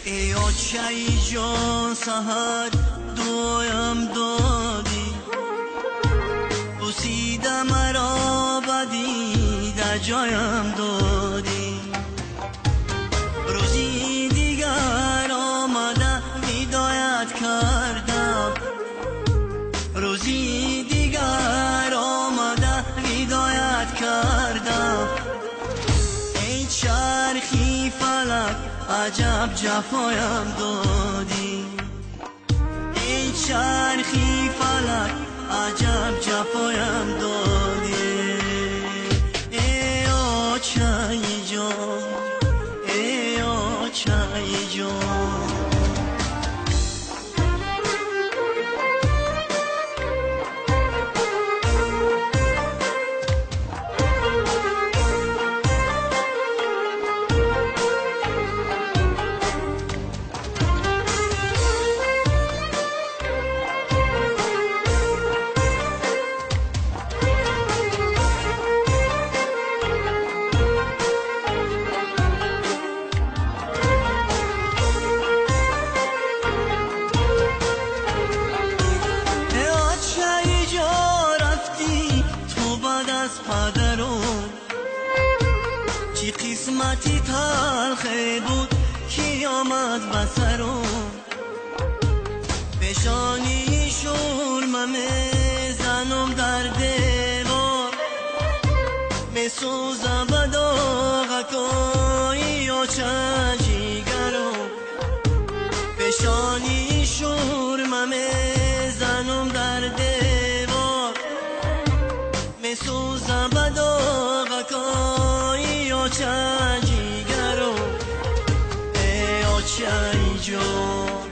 Эй очаи ҷон, саҳар дуоям додӣ, бусида маро ба дида ҷоям додӣ. Рӯзи дигар омада видоят кардам, рӯзи дигар омада видоят кардам. Эй чархи фалак, аҷаб ҷафоям додӣ, эй чархи фалак, аҷаб ҷафоям додӣ. Эй очаи ҷон, эй очаи ҷон. Чӣ қисмати талхе буд, ки омад ба сарум, пешонии шӯрма мезанам дар девор, месӯзам ба доғакҳои оча ҷигарум. Пешонии шӯрма мезанам дар девор, месӯзам ба доғакҳои оча ҷигарум. Эй очаи ҷон,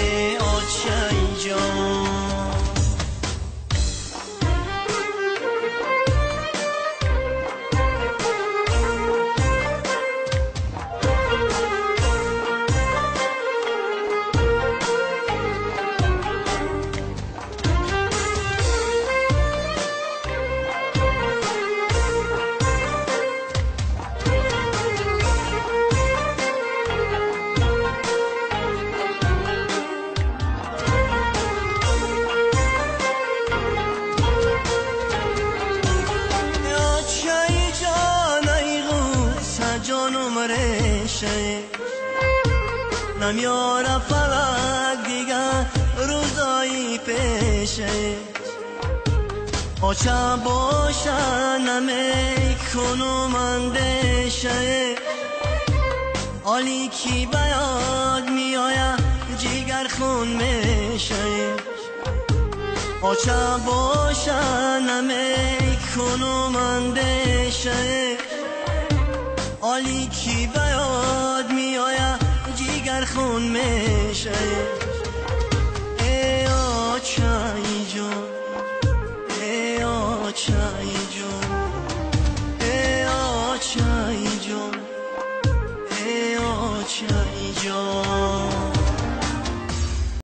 эй очаи ҷон. Намёра фалак дигар рӯзои пеше, оча боша намекунум андеше. Оли ки ба ёд меояд ҷигар хун меше, оча боша намекунум андеше. Оли ки ба ёд меояд ҷигар хун меше. Эй очаи ҷон, эй очаи